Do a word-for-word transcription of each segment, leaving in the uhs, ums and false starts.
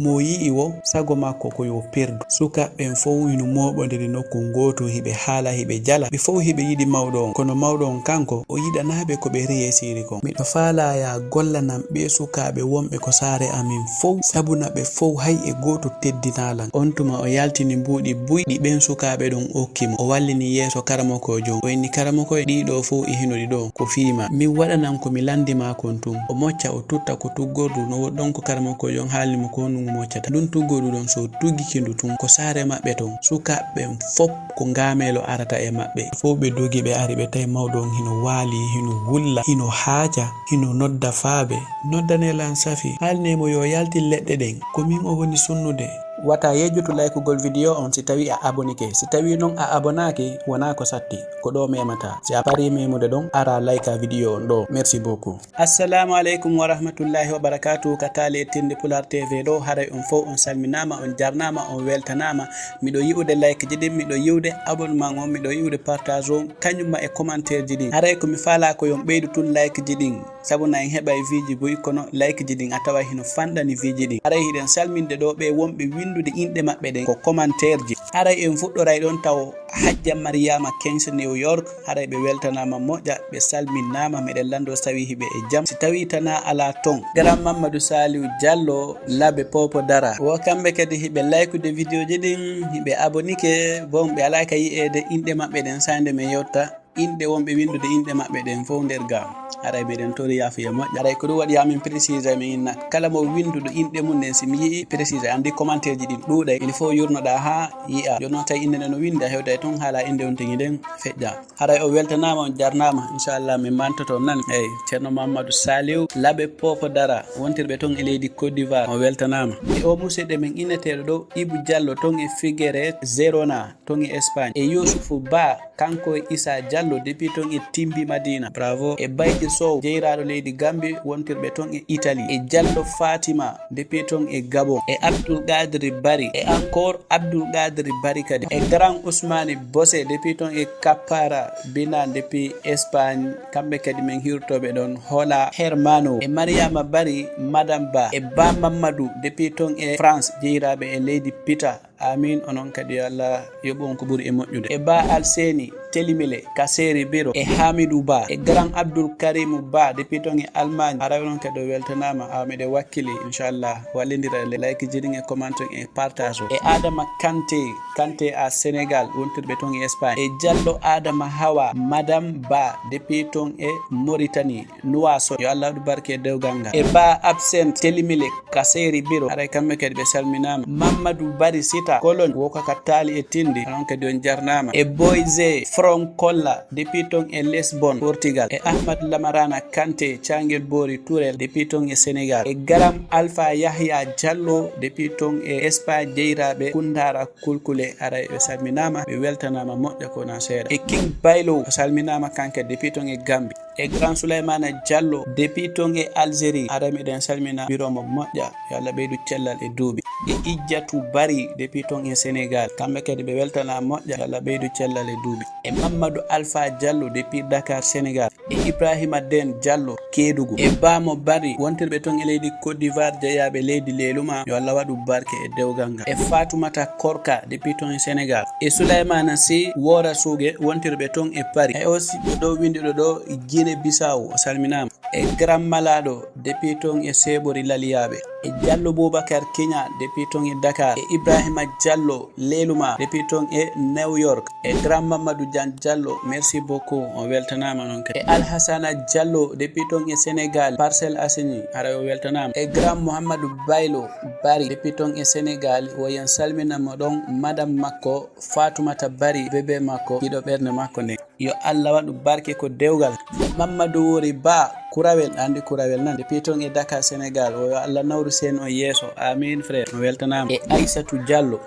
Mo yi'i wo, sago makko ko yo perdu. Sukaaɓe ɓen fow hino mooɓondiri nokku ngootu, hiɓe haala, hiɓe jala. Ɓe fow hiɓe yiɗi mawɗo on. Kono mawɗo on kanko, o yiɗanaa ɓe ko ɓe reesiri kon. Miɗo faalaa yaa gollanan ɓee sukaaɓe wonɓe ko saare amin fow, sabuna ɓe fow hay e gooto teddinaa lan. On tuma o yaltini mbuuɗi buy ɗi ɓen sukaaɓe ɗon okki mo. O wallini yeeso karamokoojo on. O inni, "Karamokoojo, ɗii ɗoo fow e hino ɗi ɗoo ko fii maa. Min waɗanan ko mi lanndi maa kon tun." O mocca, o tutta ko tuggordu, no woɗɗon ko karamokoojo on haalni mo ko honɗun o moccata. Ndun tuggordu ɗon, si o tuggike ndu tun, ko saare maɓɓe ton. Sukaaɓe ɓen fow ko ngaameelo arata e maɓɓe. Fow ɓe dogi, ɓe ari, ɓe tawi mawɗo on hino waali, hino wulla, hino haaja, hino nodda faaɓe. "Noddanee lan Safi, haalnee mo yo yaltin leɗɗe ɗen. Ko min o woni sunnude." Wata yejjutu laykugol video on si tawi a abonike. Si tawi non a abonaaki, wonaa ko satti. Ko ɗoo memata. Si a parii memude ɗon, ara layka video on ɗoo. Merci beaucoup. Assalamu aleykum wa rahmatullahi wa barakatuh. Ka taali e tinde Pulaar T V ɗoo, haray on fow on salminaama, on jarnaama, on weltanaama. Miɗo yi'ude like ji ɗin, miɗo yi'ude abonnement on, miɗo yi'ude partage on, kañum ma e commentaire ji ɗin. Haray ko mi faalaa ko yo on ɓeydu tun like ji ɗin. Sabu na en heɓay vie ji buy, kono like ji ɗin a taway hino fanɗani vie ji ɗin. Haray hiɗen salminde ɗoo ɓee wonɓe winndude inɗe maɓɓe ɗen ko commentaire ji. Haray en fuɗɗoray ɗon tawo Hajja Mariama Kens New York. Haray ɓe weltanaama moƴƴa, ɓe salminaama, meɗen lanndoo si tawii hiɓe e jam. Si tawii tanaa alaa ton, Garan Mammadu Saaliw Jallo Labe Popo Dara. Wo kamɓe kadi hiɓe laykude video ji ɗin, hiɓe abonike, bon ɓe alaa ka yi'eede inɗe maɓɓe ɗen, saande men yewta inɗe wonɓe winndude inɗe maɓɓe ɗen fow nder ga. Haray meɗen tori yaafuya moƴƴa. Haray ko ɗum waɗi yaa min précisé, min inna kala mo winnduɗo inɗe mum ɗen, si mi yi'i précisé, anndi commentaire ji ɗin ɗuuɗay, il faut yurnoɗaa haa yi'a. Jooni non tawi innde nden no winnda, hewta e ton haala innde on tigi nden feƴƴa. Haray o weltanaama, on jarnaama. Inchallah min mantoto nan. Eyi, Ceerno Mamadou Saliou Labe Popo Dara, wontirɓe ton e leydi Côte d'Ivoire, on weltanaama. E o musidɗo men inneteeɗo ɗo, Ibou Diallo ton e Figueres Zerona. Ton e Espagne. E Youssoufou Ba, kanko e Issa Diallo, depuis ton e Timbi Madina. Bravo. E Baydi Sow, jeyraaɗo leydi Gambie, wontirɓe ton e Italie. E Diallo Fatima, depuis ton e Gabon. E Abdoul Kadri Bari. E encore Abdoul Kadri Bari kadi. E Grand Ousmane Bosse, depuis ton e Kapara, Bina, depuis Espagne. Kamɓe kadi min hirtooɓe ɗon. Hola Hermano. E Mariama Bari, Madame Ba. E Ba Mamadou, depuis ton e France, jeyraaɓe e leydi Pita. Amin. Onon kadi, yo Allah yoɓu on ko ɓuri e moƴƴude. E Ba Alseni Telimile, Kaseri Biro, e Hamidou Ba, e Grand Abdoul Karimou Ba, depuis ton e Allemagne. Haray onon kadi o weltanaama, awa meɗen wakkili, inchallah, wallindira e like ji ɗin e comment e partage o. E Adama Kanté, Kanté à Sénégal, wontirɓe ton e Espagne. E Diallo Adama Hawa, Madame Ba, depuis ton e Mauritanie. Nuwaso, yo Allah waɗu barke e dewgal ngal. E Ba Absent Telimile, Kaseri Biro, haray kamɓe kadi ɓe salminaama. Mamadou Bari Sita, Cologne, wo ko ka taali e tindi, onon kadi on jarnaama. E Boyze From Kolla, depuis ton e Lisbon, Portugal. E Ahmad Lamarana Kanté, Cangel Bori Tourel, depuis ton e Sénégal. E Garam Alpha Yahya Diallo, depuis ton e Espagne, jeyraaɓe Kundara Kulkule, haray ɓe salminaama, ɓe weltanaama moƴƴa ko wonaa seeɗa. E King Baylo, o salminaama kanko depuis ton e Gambie. E Grand Souleymana Diallo, depuis ton e Algérie, haray meɗen salmina biro mo moƴƴa, yo Allah ɓeydu cellal e duuɓi. E Ijjatu Bari, depuis ton e Sénégal, kamɓe kadi ɓe weltanaama moƴƴa, yo Allah ɓeydu cellal e duuɓi. E Mamadou Alpha Diallo, depuis Dakar, Sénégal. E Ibrahima Den Diallo, Kédougou. E Ba Mo Bari, wontirɓe ton e leydi Côte d'Ivoire, jeyaaɓe leydi Leeluma, yo Allah waɗu barke e dewgal ngal. E Fatoumata Korka, depuis ton e Sénégal. E Souleymana Sy Wora Suuge, wontirɓe ton e Paris. E o siɗɗo ɗo winduɗo ɗo, Guinée Bissau, o salminaama. E Garam Malaɗo, depuis ton e Seeɓori Laliyaaɓe. E Diallo Boubacar Kiña, depuis ton e Dakar. E Ibrahima Diallo, Leeluma, depuis ton e New York. E Grand Mamadou Diagne Diallo, merci beaucoup, on weltanaama noon kadi. E Alhassana Diallo, depuis ton e Sénégal, Parcelles Assainies, haray o weltanaama. E Grand Mouhamadou Baylo Bari, depuis ton e Sénégal, wo yen salmina mo ɗon, madame makko, Fatoumata Bari, bébé makko, giɗo ɓernde makko nden. Yo Allah waɗu barke ko dewgal. Mamadou Wori Ba, Kurawel, anndi Kurawel nan, depuis ton e Dakar, Sénégal, wo yo Allah nawru seen on yeeso. Amin, frère, on weltanaama. E Aissatou Diallo.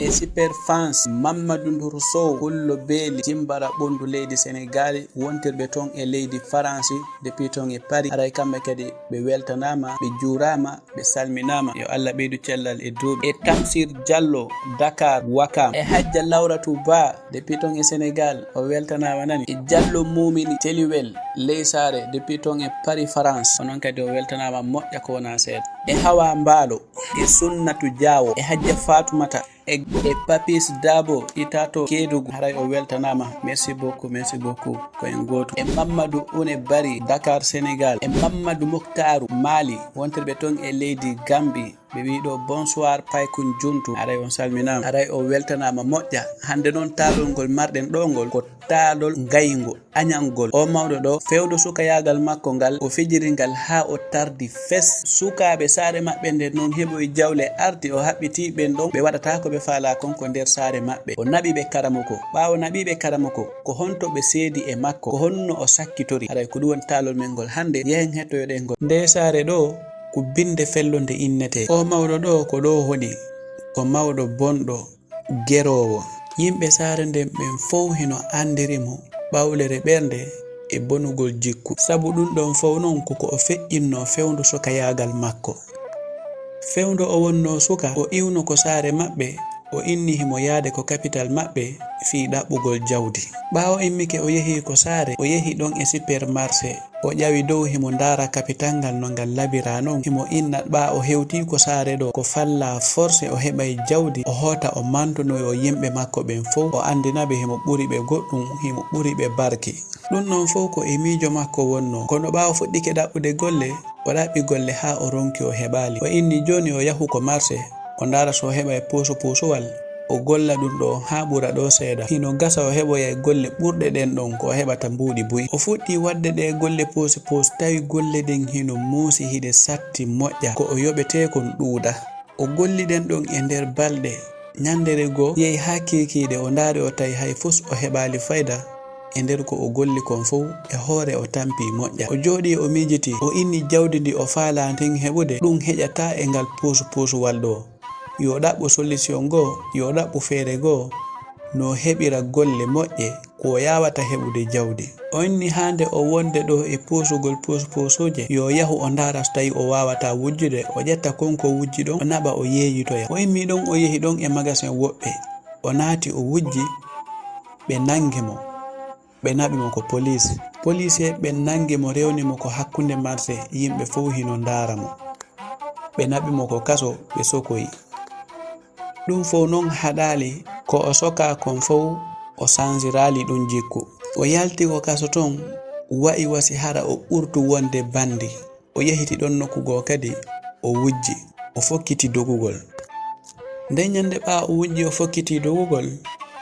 E Super Fans, Mamadou Ndour Sow, Pullo Beeli, Jimbara Ɓonndu leydi Senegaali, wontirɓe ton e leydi Faransi, depuis ton e Paris. Haray kamɓe kadi ɓe weltanaama, ɓe juuraama, ɓe salminaama. Yo Allah ɓeydu cellal e duuɓi. E Tamsir Diallo, Dakar, Wakam. E Hajja Lawratu Ba, depuis ton e Senegaal, o weltanaama nani. E Diallo Mumini Teliwel, Leysaare, depuis ton e Paris, France. Onon kadi o weltanaama moƴƴa ko wonaa seeɗa. E Hawa Mbaalo, e Sunnatu Jaawo, e Hajja Faatumata, e, e Papis Dabo, ita to Keedugu. Haray o weltanaama. Merci beaucoup, merci beaucoup. Ko en gooto. E Mammadu Une Bari, Dakar, Sénégal. E Mammadu Moktaaru, Mali, wontirɓe toon e leydi Gambi. Ɓe wii ɗo, "Bonsoir, Paykun Juntu." Haray on salminaama. Haray o weltanaama moƴƴa. Hannde noon taalol ngol marɗen ɗo ngol ko taalol ngayngo. Añangol. O mawɗo ɗo, fewndo sukayaagal makko ngal, o fijiri ngal haa o tardi fes. Sukaaɓe saare maɓɓe nden noon heɓoyi jawle arti, o haɓɓitii ɓen ɗon, ɓe waɗata ko ɓe faalaa kon ko nder saare maɓɓe. O naɓi ɓe karamoko. Ɓaawo naɓiiɓe karamoko, ko honto ɓe seedi e makko? Ko honno o sakkitori? Haray ko ɗum woni taalol men ngol hannde. Yehen hettoyoɗen ngol. Nde saare ɗo, ko binde fello nde innetee. O mawɗo ɗo, ko ɗo woni, ko mawɗo bonɗo. Geroowo. Yimɓe saare nden ɓen fow hino anndiri mo ɓawlere ɓernde e bonugol jikku. Sabu ɗum ɗon fow non ko ko o feƴƴinnoo fewndo sokayaagal makko. Fewndo o wonnoo suka, o iwno ko saare maɓɓe, o inni himo yaade ko kapital maɓɓe fii ɗaɓɓugol jawdi. Ɓaawo immike o yehi ko saare, o yehi ɗon e supermarché. O ƴawi dow himo ndaara kapital ngal no ngal labiraa non, himo inna ɓaa o hewtii ko saare ɗo, ko fallaa forse o heɓay jawdi, o hoota o mantonoyoo yimɓe makko ɓen fow, o anndina ɓe himo ɓuri ɓe goɗɗum, himo ɓuri ɓe barki. Ɗum non fow ko e miijo makko wonnoo. Kono ɓaa o fuɗɗike ɗaɓɓude golle, o ɗaɓɓi golle haa o ronki o heɓaali. O inni jooni o yahu ko marché, o ndaara so o heɓay puusu-puusuwal, o golla ɗum ɗo haa ɓura ɗo seeɗa. Hino gasa o heɓoyay golle ɓurɗe ɗen ɗon ko o heɓata mbuuɗi buy. O fuɗɗii waɗde ɗee golle puusu-puusu, tawi golle ɗen hino muusi, hiɗe satti moƴƴa, ko o yoɓetee kon ɗuuɗa. O golli ɗen ɗon e nder balɗe. Ñandere goo, yehi haa kiikiiɗe, o ndaari, o tawi hay fus o heɓaali fayda. E nder ko o golli kon fow, e hoore o tampii moƴƴa. O jooɗii, o miijitii, o inni jawdi ndi o faalaa ndin heɓude, ɗum heƴataa e ngal puusu-puusuwal ɗoo. Yo ɗaɓɓu solution goo, yo ɗaɓɓu feere goo, no heɓira golle moƴƴe, ko o yaawata heɓude jawdi. O inni haa nde o wonde ɗoo e puusugol puus-puusuuje, yo yahu o ndaara so tawi o waawataa wujjude, o ƴetta kon ko wujji ɗon, o naɓa o yeeyitoya. O immii ɗon, o yehi ɗon e magasin woɓɓe, o naati o wujji, ɓe nangi mo. Ɓe naɓi mo ko poliis. Poliisee ɓen nangi mo, rewni mo ko hakkunde marché, yimɓe fow hino ndaara mo. Ɓe naɓi mo ko kaso, ɓe sokoyi. Ɗum fow non haɗaali, ko o sokaa kon fow, o sanjiraali ɗum jikku. O yalti ko kaso ton, wa'i wa si hara o ɓurtu wonde bandi. O yehiti ɗon nokku goo kadi, o wujji, o fokkiti dogugol. Nden ñande ɓaa o wujji, o fokkiti dogugol,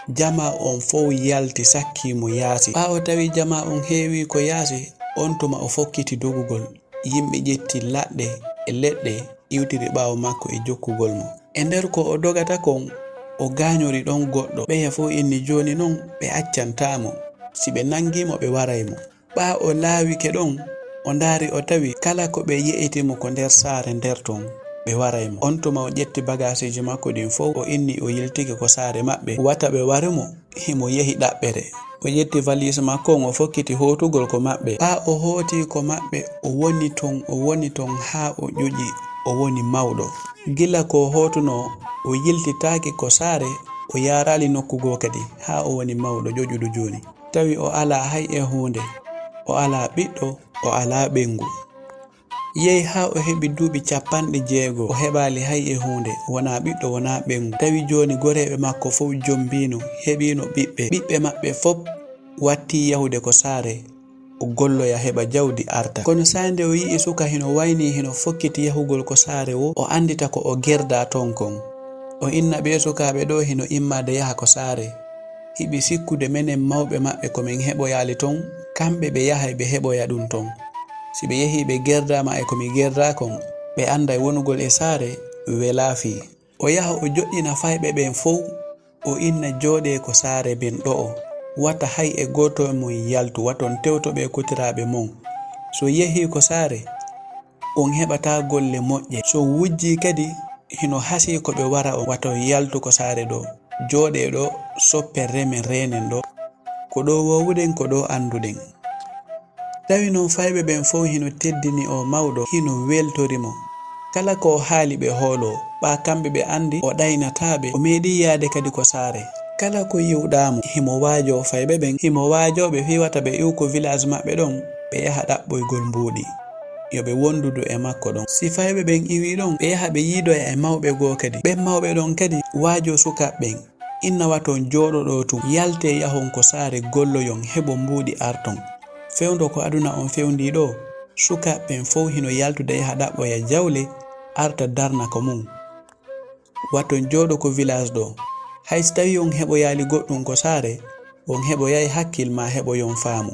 jamaa on fow yalti, sakkii mo yaasi. Ɓaa o tawi jamaa on heewii ko yaasi, on tuma o fokkiti dogugol. Yimɓe ƴetti laɗɗe e leɗɗe, iwtiri ɓaawo makko e jokkugol mo. E nder ko o dogata kon, o gaañori ɗon goɗɗo. Ɓeya fow inni jooni non ɓe accantaa mo. Si ɓe nangii mo, ɓe waray mo. Ɓaa o laawike ɗon, o ndaari, o tawi kala ko ɓe ye'iti mo ko nder saare nder ton, ɓe waray mo. On tuma o ƴetti bagaasiiji makko ɗin fow, o inni, o yiltike ko saare maɓɓe, wata ɓe wari mo, himo yehi ɗaɓɓere. O ƴetti valiis makko on, o fokkiti hootugol ko maɓɓe. Ɓaa o hooti ko maɓɓe, o woni ton, o woni ton haa o ƴuƴi, o woni mawɗo. Gila ko o hootunoo, o yiltitaaki ko saare, o yaaraali nokku goo kadi, haa o woni mawɗo ƴoƴuɗo jooni. Tawi o alaa hay e huunde, o alaa ɓiɗɗo, o alaa ɓeyngu. Yehi haa o heɓi duuɓi capanɗe jeego, o heɓaali hay e huunde, wonaa ɓiɗɗo, wonaa ɓeyngu. Tawi jooni goreeɓe makko fow jombiino, heɓiino ɓiɓɓe. Ɓiɓɓe maɓɓe fop wattii yahude ko saare, o golloya heɓa jawdi arta. Kono saa'i nde o yi'i suka hino waynii, hino fokkiti yahugol ko saare woo, o anndita ko o gerdaa ton kon. O inna ɓee sukaaɓe ɗoo hino immaade yaha ko saare. Hiɓe sikkude menen mawɓe maɓɓe ko men heɓoyaali ton, kamɓe ɓe yahay ɓe heɓoya ɗum ton. Si ɓe yehii ɓe gerdaama e ko mi gerdaa kon, ɓe annday wonugol e saare welaa fii. O yaha o joɗɗina fayɓe ɓen fow, o inna jooɗee ko saare ben ɗo'o. Wata hay e gooto e mon yaltu, wata on tewto ɓee kotiraaɓe mon. Si on yehii ko saare, on heɓataa golle moƴƴe. Si on wujjii kadi, hino hasii ko ɓe wara on, wata on yaltu ko saare ɗoo. Jooɗee ɗoo, soppen remen reenen ɗoo. Ko ɗoo woowuɗen, ko ɗoo annduɗen. Tawi non fayɓe ɓen fow hino teddini oo mawɗo, hino weltori mo. Kala ko o haali ɓe hooloo, ɓaa kamɓe ɓe anndi o ɗaynataa ɓe. O meeɗii yaade kadi ko saare. Kala ko yi'uɗaa mo, himo waajoo fayɓe ɓen, himo waajoo ɓe fii wata ɓe iw ko village maɓɓe ɗon, ɓe yaha ɗaɓɓoygol mbuuɗi. yo ɓe wondudu e makko ɗon. Si fayɓe ɓen iwii ɗon, ɓe yaha ɓe yiidoya e mawɓe goo kadi. Ɓen mawɓe ɗon kadi waajoo sukaaɓe ɓen, inna: Waton jooɗoɗoo tun, yaltee yahon ko saare golloyon, heɓon mbuuɗi arton. Fewndo ko aduna on fewndii ɗoo, sukaaɓe ɓen fow hino yaltude yaha ɗaɓɓoya jawle, arta darna ko mun. Waton jooɗo ko village ɗoo. Hay si tawii on heɓoyaali goɗɗun ko saare, on heɓoyay hakkil maa heɓoyon faamu.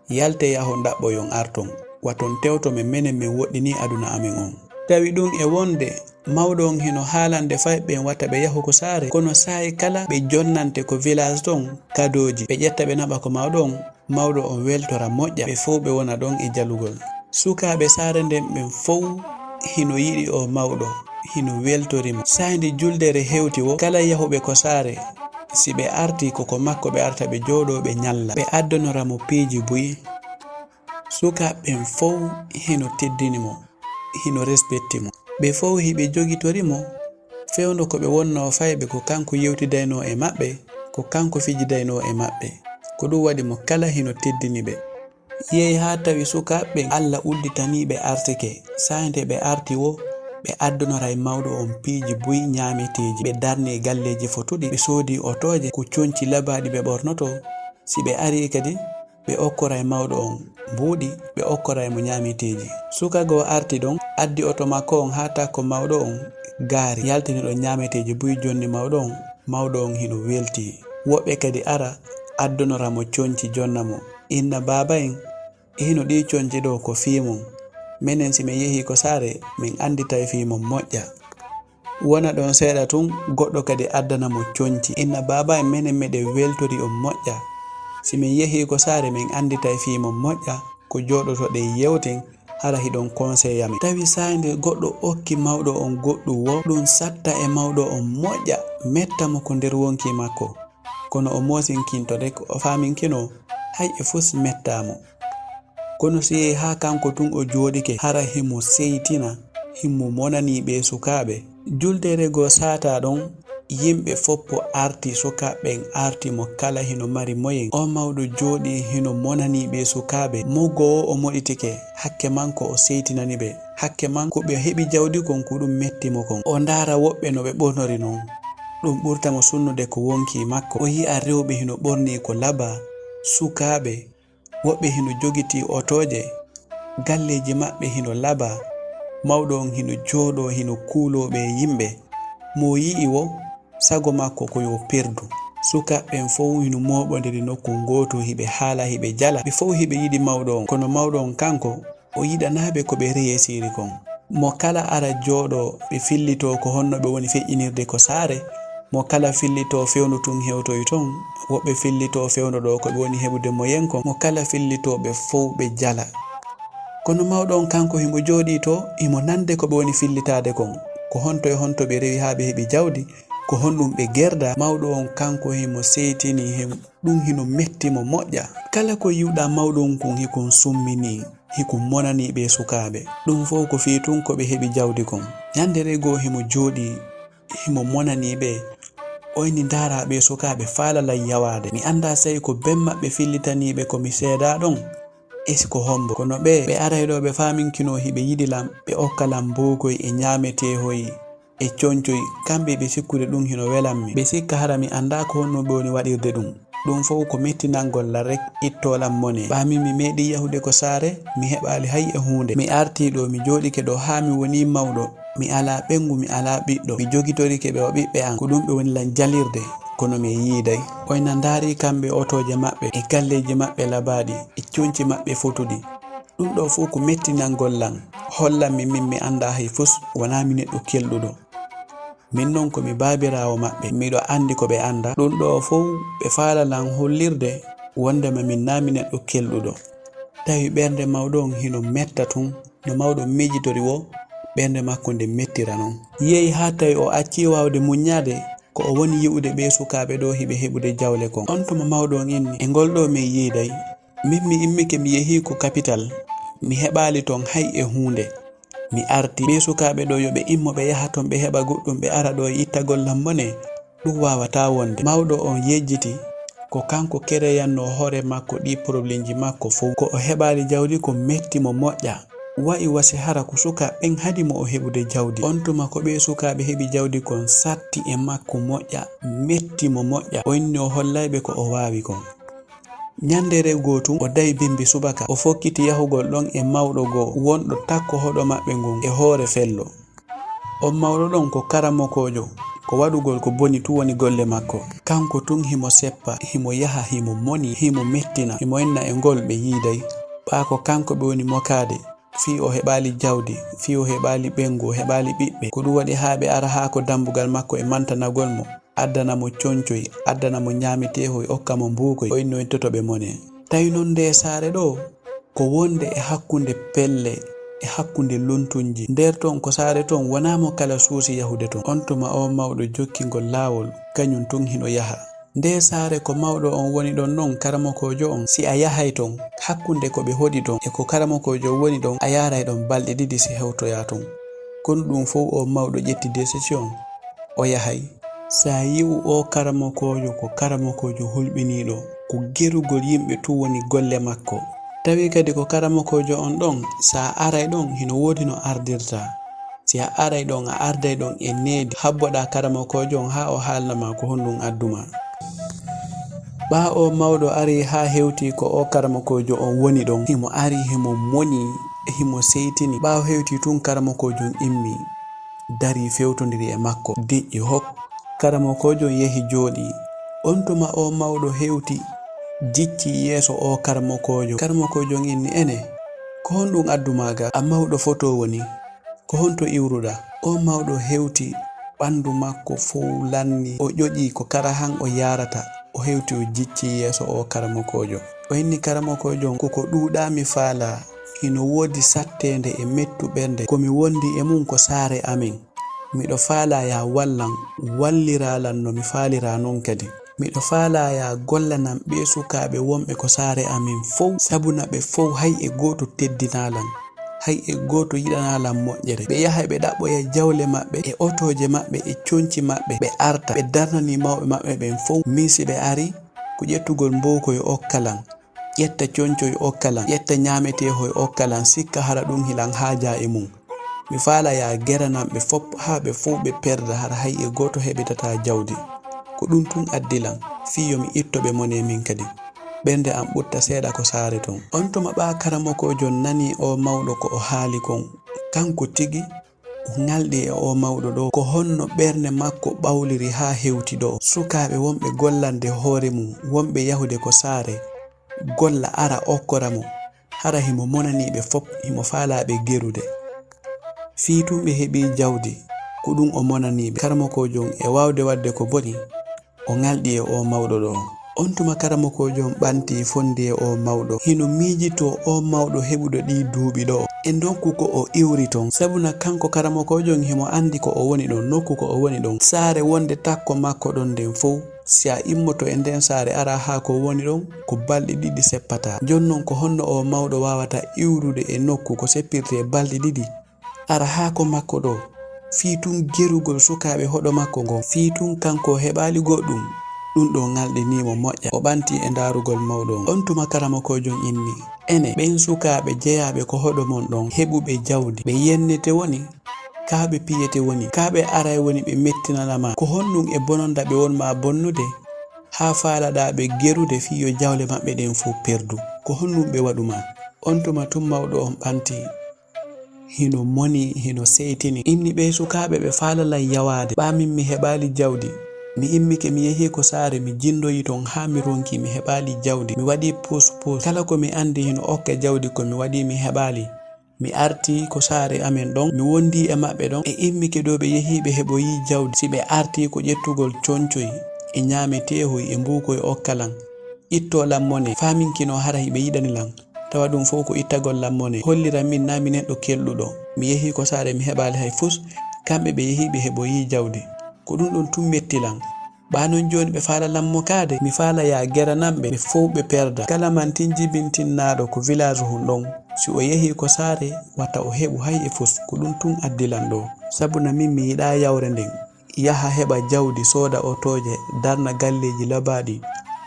Yaltee yahon ɗaɓɓoyon arton. Waton tewto men, menen men woɗɗinii aduna amen on. Tawi ɗun e wonde, mawɗo on hino haalande fayɓe ɓen wata ɓe yahu ko saare, kono saa'i kala ɓe jonnante ko village ɗon kadooji, ɓe ƴetta ɓe naɓa ko mawɗo on, mawɗo on weltora moƴƴa, ɓe fow ɓe wona ɗon e jalugol. Sukaaɓe saare nden ɓen fow hino yiɗi oo mawɗo, hino weltori mo. Saa'i nde juldeere hewti woo, kala yahuɓe ko saare, si ɓe artii, ko ko makko ɓe arta, ɓe jooɗoo, ɓe ñalla, ɓe addonora mo piiji buy. Sukaaɓe ɓen fow hino teddini mo, hino respecti mo. Ɓe fow hiɓe jogitori mo, fewndo ko ɓe wonnoo fayɓe, ko kanko yewtidaynoo e maɓɓe, ko kanko fijidaynoo e maɓɓe. Ko ɗun waɗi mo kala hino teddini ɓe. Yehi haa tawi sukaaɓe ɓen Alla udditanii ɓe arsike. Saa'i nde ɓe arti woo, ɓe addonoray mawɗo on piiji buy ñaameteeji. Ɓe darnii galleeji fotuɗi, ɓe soodii otooje, ko conci labaaɗi ɓe ɓornotoo. Si ɓe arii kadi, ɓe okkoray mawɗo on mbuuɗi, ɓe okkoray mo ñaameteeji. Suka goo arti ɗon, addi oto makko on haa takko mawɗo on gaari, yaltini ɗon ñaameteeji buy jonni mawɗo on. Mawɗo on hino weltii. Woɓɓe kadi ara, addonora mo conci, jonna mo. Inna: Baaba en, hino ɗii conci ɗoo ko fii mon. Menen, si men yehii ko saare, men annditay fii mon moƴƴa. Wona ɗon seeɗa tun, goɗɗo kadi addana mo conci. Inna: Baaba en, menen meɗen weltori on moƴƴa. Si men yehii ko saare, men annditay fii mon moƴƴa, ko jooɗotoɗen yewten, hara hiɗon conseilla men. Tawi saa'i nde goɗɗo okki mawɗo on goɗɗun woo, ɗun satta e mawɗo on moƴƴa, metta mo ko nder wonkii makko. Kono o moosinkinto de, o faaminkinoo, hay e fus mettaa mo. Kono si yehi haa kanko tun o jooɗike, hara himo seytina, himo monanii ɓee sukaaɓe. Juldeere goo saataa ɗon, yimɓe foppo arti, sukaaɓe ɓen arti mo, kala hino mari moyen. On mawɗo jooɗii hino monanii ɓee sukaaɓe. Moggo woo o moɗitike, hakke manko o seytinani ɓe. Hakke manko ɓe heɓi jawdi kon, ko ɗun metti mo kon. O ndaara woɓɓe no ɓe ɓornori non. Ɗun ɓurta mo sunnude ko wonkii makko. O yi'a rewɓe hino ɓornii ko labaa, sukaaɓe, woɓɓe hino jogitii otooje, galleeji maɓɓe hino labaa, mawɗo on hino jooɗoo, hino kuuloo ɓee yimɓe. Mo o yi'i woo, sago makko ko yo perdu. Sukaaɓe ɓen fow hino mooɓondiri nokku ngootu, hiɓe haala, hiɓe jala. Ɓe fow hiɓe yiɗi mawɗo on, kono mawɗo on kanko, o yiɗanaa ɓe ko ɓe reyesiri kon. Mo kala ara jooɗoo, ɓe fillitoo ko honno ɓe woni feƴƴinirde ko saare. Mo kala fillitoo fewndo tun hewtoyi ton. Woɓɓe fillitoo fewndo ɗoo ko ɓe woni heɓude moyen kon. Mo kala fillitoo ɓe fow ɓe jala. Kono mawɗo on kanko himo jooɗii too, himo nande ko ɓe woni fillitaade kon. Ko honto e honto ɓe rewi haa ɓe heɓi jawdi? Ko honɗun ɓe gerdaa? Mawɗo on kanko himo seytini, himo Ɗun hino metti mo moƴƴa. Kala ko yi'uɗaa mawɗo on kun, hikun summinii, hikun monanii ɓee sukaaɓe. Ɗun fow ko fii tun ko ɓe heɓi jawdi kon. Ɲanndere goo himo jooɗii, himo monanii ɓe. O inni ndaaraa ɓee sukaaɓe faalaa lan yawaade. Mi anndaa si ko ben maɓɓe fillitanii ɓe ko mi seedaa ɗon, e si ko hombo. Kono ɓee, ɓe aray ɗoo ɓe faaminkinoo hiɓe yiɗi lan, ɓe okka lan mbookoy e ɲaameteehoy. E concoy, kamɓe ɓe sikkude ɗun hino welammi. Ɓe sikka hara mi anndaa ko honno ɓe woni waɗirde ɗun. Ɗun fow ko mettinangol lan rek, ittoo lan mone. Ɓaa min mi meeɗii yahude ko saare, mi heɓaali hay e huunde. Mi artii ɗoo, mi jooɗike ɗoo haa mi wonii mawɗo. Mi alaa ɓeyngu, mi alaa ɓiɗɗo. Mi jogitorike ɓe wa ɓiɓɓe an. Ko ɗun ɓe woni lan jalirde, kono mi yiiday. Oy na ndaarii kamɓe otooje maɓɓe, e galleeji maɓɓe labaaɗi, e conci maɓɓe fotuɗi. Ɗun ɗoo fow ko mettinangol lan, hollammi min mi anndaa hay fus, wanaa mi neɗɗo kelɗuɗo. Min non ko mi baabiraawo maɓɓe, miɗo anndi ko ɓe anndaa. Ɗun ɗoo fow ɓe faalaa lan hollirde wondema min naa mi neɗɗo kelɗuɗo. Tawi ɓernde mawɗo on hino metta tun, no mawɗo on miijitori woo, ɓernde makko nden mettira non. Yehi haa tawi o accii waawde muɲɲaade ko o woni yi'ude ɓee sukaaɓe ɗoo hiɓe heɓude jawle kon. On tuma mawɗo on inni, e ngol ɗoo min yiiday. Min mi immike mi yehii ko kapital, mi heɓaali ton hay e huunde. Mi artii ɓee sukaaɓe ɗoo yo ɓe immo ɓe yaha ton ɓe heɓa goɗɗun ɓe ara ɗoo e ittagol lan mone. Ɗun waawataa wonde. Mawɗo on yejjiti ko kanko kereyannoo hoore makko ɗii porobilemji makko fow. Ko o heɓaali jawdi kon metti mo moƴƴa. Wa'i wasi hara ko sukaaɓe ɓen haɗi mo o heɓude jawdi. On tuma ko ɓee sukaaɓe heɓi jawdi kon satti e makko moƴƴa, metti mo moƴƴa, o inni o hollay ɓe ko o waawi kon. Ɲanndere goo tun, o dayi bimbi subaka, o fokkiti yahugol ɗon e mawɗo goo wonɗo takko hoɗo maɓɓe ngon e hoore fello. On mawɗo ɗon ko karamokoojo, ko waɗugol ko boni tun woni golle makko. Kanko tun himo seppa, himo yaha, himo moni, himo mettina, himo inna e ngol ɓe yiiday. Ɓaa ko kanko ɓe woni mokaade, fii o heɓaali jawdi, fii o heɓaali ɓeyngu, o heɓaali ɓiɓɓe. Ko ɗun waɗi haa ɓe ara haa ko dambugal makko e mantanagol mo, addana mo concoy, addana mo ɲaameteehoy, okka mo mbuukoy, o innoytoto ɓe mone. Tawi non ndee saare ɗoo, ko wonde e hakkunde pelle, e hakkunde luntunji. Nder ton ko saare ton, wonaa mo kala suusi yahude ton. On tuma oo mawɗo jokki ngol laawol, kaɲun tun hino yaha. Ndee saare ko mawɗo on woni ɗon non, karamokoojo on, si a yahay ton, hakkunde ko ɓe hoɗi ton e ko karamokoojo on woni ɗon, a yaaray ɗon balɗe ɗiɗi si hewtoyaa ton. Kono ɗun fow oo mawɗo ƴetti décision, o yahay. Sa yi'u oo karamokoojo ko karamokoojo hulɓiniiɗo, ko gerugol yimɓe tun woni golle makko. Tawi kadi ko karamokoojo on ɗon, sa aray ɗon, hino woodi no ardirtaa. Si a aray ɗon, a arday ɗon e needi, habboɗaa karamokoojo on haa o haalna ma ko honɗun addu ma. Ɓaa oo mawɗo arii haa hewtii ko oo karamokoojo on woni ɗon, himo arii, himo moni, himo seytini. Ɓaa o hewtii tun, karamokoojo on immii, darii fewtondiri e makko, diƴƴi hop. Karamokoojo on yehi jooɗii. On tuma oo mawɗo hewti, jiccii yeeso oo karamokoojo. Karamokoojo on inni, "Ene, ko honɗun addu maa gaa? A mawɗo fotoowo nii. Ko honto iwruɗaa?" Oo mawɗo hewti, ɓandu makko fow lannii. O ƴoƴii ko kara han o yaarata. O hewti o jiccii yeeso oo karamokoojo. O inni karamokoojo on, "Ko ko ɗuuɗaa mi faalaa. Hino woodi satteende e mettu ɓernde. Ko mi wondi e mun ko saare amen. Miɗo faalaa yaa wallan, walliraa lan no mi faaliraa non kadi. Miɗo faalaa yaa gollanan ɓee sukaaɓe wonɓe ko saare amen fow, sabuna ɓe fow hay e gooto teddinaa lan, hay e gooto yiɗanaa lan moƴƴere. Ɓe yahay ɓe ɗaɓɓoya jawle maɓɓe, e otooje maɓɓe, e conci maɓɓe, ɓe arta, ɓe darnanii mawɓe maɓɓe ɓen fow. Min si ɓe arii, ko ƴettugol mbookoy okka lan, ƴetta concoy okka lan, ƴetta ɲaameteehoy okka lan, sikka hara ɗun hilan haajaa e mun. Mi faalaa yaa geranan ɓe fop, haa ɓe fow ɓe perda, hara hay e gooto heɓitataa jawdi. Ko ɗun tun addi lan, fii yo mi itto ɓe mone min kadi. Ɓernde an ɓutta seeɗa ko saare ton." On tuma ɓaa karamokoojo on nanii oo mawɗo ko o haali kon. Kanko tigi, o ŋalɗi e oo mawɗo ɗoo. Ko honno ɓernde makko ɓawliri haa hewti ɗoo? Sukaaɓe wonɓe gollande hoore mun, wonɓe yahude ko saare, golla ara okkora mo. Hara himo monanii ɓe fop, himo faalaa ɓe gerude. Fii tun ɓe heɓii jawdi, ko ɗun o monanii ɓe. Karamokoojo on e waawde waɗde ko boni, o ŋalɗi e oo mawɗo ɗoo. On tuma karamokoojo on ɓantii fondi e oo mawɗo. Hino miijitoo oo mawɗo heɓuɗo ɗii duuɓi ɗoo. E nokku ko o iwri ton. Sabuna kanko karamokoojo on himo anndi ko o woni ɗon, nokku ko o woni ɗon. Saare wonde takko makko ɗon nden fow. Si a immoto e nden saare araa haa ko woni ɗon, ko balɗe ɗiɗi seppataa. Jooni non ko honno oo mawɗo waawata iwrude e nokku ko seppirtee balɗe ɗiɗi? Ara haa ko makko ɗoo, fii tun gerugol sukaaɓe hoɗo makko ngon, fii tun kanko o heɓaali goɗɗun, ɗun ɗoo ŋalɗinii mo moƴƴa. O ɓantii e ndaarugol mawɗo on. On tuma karamokoojo on inni, "Ene, ɓen sukaaɓe jeyaaɓe ko hoɗo mon ɗon, heɓuɓe jawdi, ɓe yennete woni? Kaa ɓe piyete woni? Kaa ɓe aray woni ɓe mettinana maa? Ko honɗun e bononda ɓe won maa bonnude, haa faalaɗaa ɓe gerude fii yo jawle maɓɓe ɗen fow perdu? Ko honɗun ɓe waɗu maa?" On tuma tun mawɗo on ɓantii. Hino moni, hino seytini. Inni, "Ɓee sukaaɓe ɓe faala lan yawaade. Ɓaa min mi heɓaali jawdi. Mi immike, mi yehii ko saare, mi jinndoyi ton haa mi ronki, mi heɓaali jawdi. Mi waɗii puus puus. Kala ko mi anndi hino okka jawdi ko mi waɗii mi heɓaali. Mi artii ko saare amen ɗon, mi wondii e maɓɓe ɗon. E immike ɗoo ɓe yehii ɓe heɓoyii jawdi. Si ɓe artii ko ƴettugol concoy e ɲaameteehoy e mbuukoy okka lan. Ittoo lan mone, faa min kinoo hara hiɓe yiɗani lan. Tawa ɗun fow ko ittagol lan mone. Hollira min naa mi neɗɗo kelɗuɗo. Mi yehii ko saare mi heɓaali hay fus. Kamɓe ɓe yehii ɓe heɓoyii jawdi. Ko ɗun ɗon tun metti lan. Ɓaa non jooni ɓe faala lan mokaade. Mi faala yaa geranan ɓe, ɓe fow ɓe perda. Kala mantin jibintinnaaɗo ko village hun ɗon. Si o yehii ko saare, wata o heɓu hay e fus. Ko ɗun tun addi lan ɗoo. Sabuna min mi yiɗaa yawre nden. Yaha heɓa jawdi, sooda otooje, darna galleeji labaaɗi,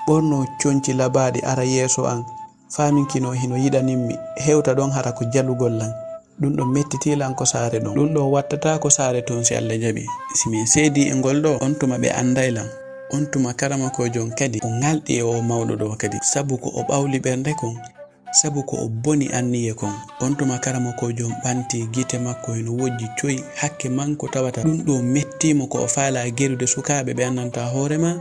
ɓornoo conci labaaɗi, ara yeeso an. Faa min kinoo hino yiɗanimmi, hewta ɗon hara ko jalugol lan. Ɗum ɗo mettitii lan ko saare ɗon. Ɗum ɗo wattataa ko saare tun si Alla jaɓi. Si min seedii e ngol ɗo, on tuma ɓe anday lan. On tuma karamokoojo on kadi o ŋalɗi e oo mawɗo ɗo kadi, sabu ko o ɓawli ɓernde kon, sabu ko o boni anniye kon. On tuma karamokoojo on ɓanti gite makko hino wojji coy, hakke manko tawata ɗum ɗo mettii mo ko o faalaa gerude sukaaɓe ɓe anndantaa hoore maa,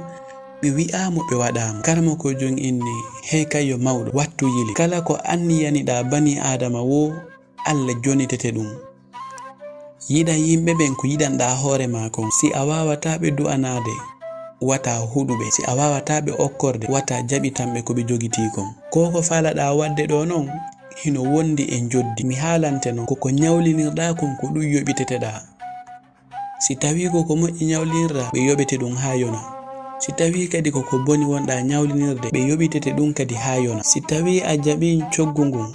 ɓe wi'aa mo ɓe waɗaa mo. Karamokoojo on inni, hey kayyo mawɗo, wattu yili. Kala ko anniyaniɗaa banii Aadama woo, Alla jonitete ɗum. Yiɗan yimɓe ɓen ko yiɗanɗaa hoore maa kon. Si a waawataa ɓe du'anaade, wata huɗu ɓe. Si a waawataa ɓe okkorde, wata jaɓitan ɓe ko ɓe jogitii kon. Ko ko faalaɗaa waɗde ɗoo non, hino wondi e njoddi. Mi haalante non, ko ko ɲawlinirɗaa kon ko ɗum yoɓiteteɗaa. Si tawii ko ko moƴƴi ɲawlinirɗaa, ɓe yoɓete ɗum haa yona. Si tawii kadi ko ko boni wonɗaa ɲawlinirde, ɓe yoɓitete ɗum kadi haa yona. Si tawii a jaɓii coggu ngun,